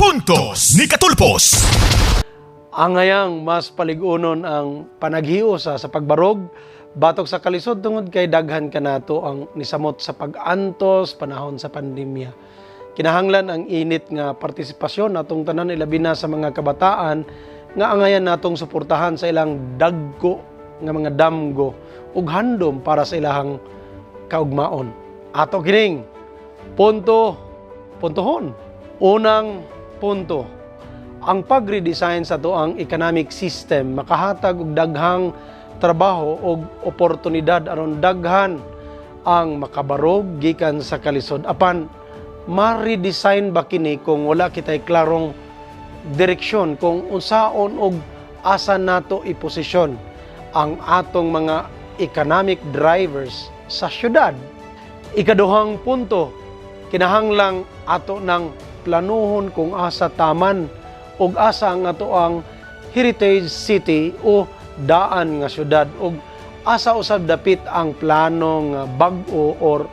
Puntos ni Katulpos. Angayang mas palig-unon ang panaghiusa sa pagbarog batok sa kalisod tungod kay daghan kanato ang nisamot sa pag-antos panahon sa pandemya. Kinahanglan ang init nga partisipasyon natong tanan, ilabi na sa mga kabataan nga angayan natong suportahan sa ilang dagko nga mga damgo ug handom para sa ilahang kaugmaon. Ato kining punto puntohon. Unang punto, ang pag-redesign sa atoang economic system makahatag og daghang trabaho og oportunidad aron daghan ang makabarog gikan sa kalisod. Apan ma-redesign ba kini kung wala kitay klarong direksyon kung unsaon og asa nato iposisyon ang atong mga economic drivers sa syudad? Ikaduhang punto, kinahanglang ato ng planuhon kung asa taman ug asa ang ato ang heritage city o daan nga syudad ug asa usab dapit ang plano nga bag-o or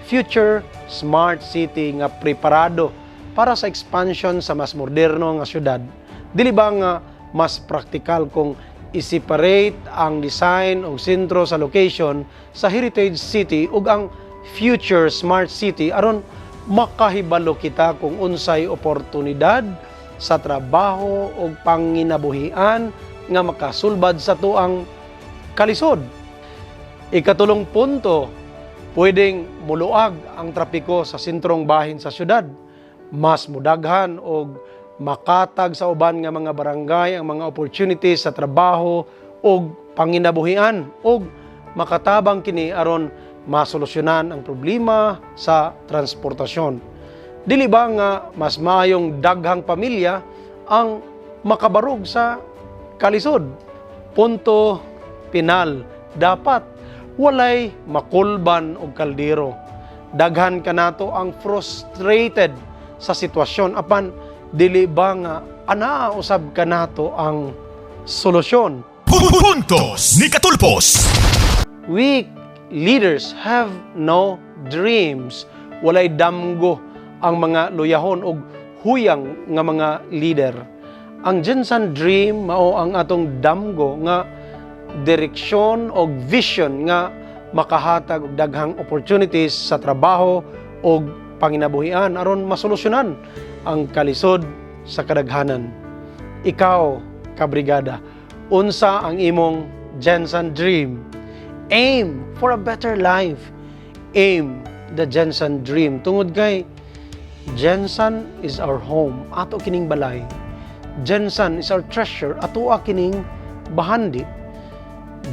future smart city nga preparado para sa expansion sa mas moderno nga syudad? Dili ba nga mas praktikal kung i-separate ang design o sentro sa location sa heritage city ug ang future smart city aron makahibalo kita kung unsay oportunidad sa trabaho o panginabuhian nga makasulbad sa atoang kalisod? Ikatulong punto, pwedeng muluag ang trapiko sa sentrong bahin sa syudad. Mas mudaghan og makatag sa uban nga mga barangay ang mga opportunities sa trabaho ug panginabuhian ug makatabang kini aron masolusyonan ang problema sa transportasyon. Dili ba nga mas maayong daghang pamilya ang makabarog sa kalisod? Punto pinal, dapat walay makulban og kaldero. Daghan kanato ang frustrated sa sitwasyon, apan dili ba nga anaa usab kanato ang solusyon? Puntos ni Katulpos. Weak leaders have no dreams. Walay damgo ang mga luyahon og huyang nga mga leader. Ang GenSan Dream mao ang atong damgo nga direksyon og vision nga makahatag og daghang opportunities sa trabaho og panginabuhian aron masolusyonan ang kalisod sa kadaghanan. Ikaw, kabrigada, unsa ang imong GenSan Dream? Aim for a better life. Aim the GenSan Dream. Tungod kay GenSan is our home. Ato kining balay. GenSan is our treasure. Atoa kining bahandi.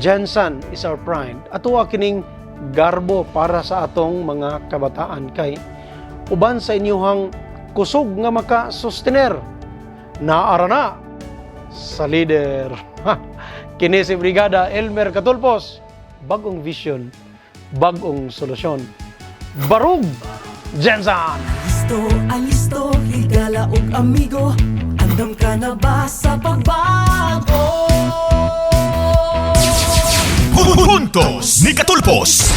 GenSan is our pride. Atoa kining garbo para sa atong mga kabataan kay uban sa inyuhang kusog nga maka-sustener, naara na sa leader. Kini si Brigada Elmer Katulpos. Bagong vision, bagong solusyon. Barug GenSan! Listo, alisto, higala og amigo. Andam ka na ba sa pagbago? Puntos ni Katulpos.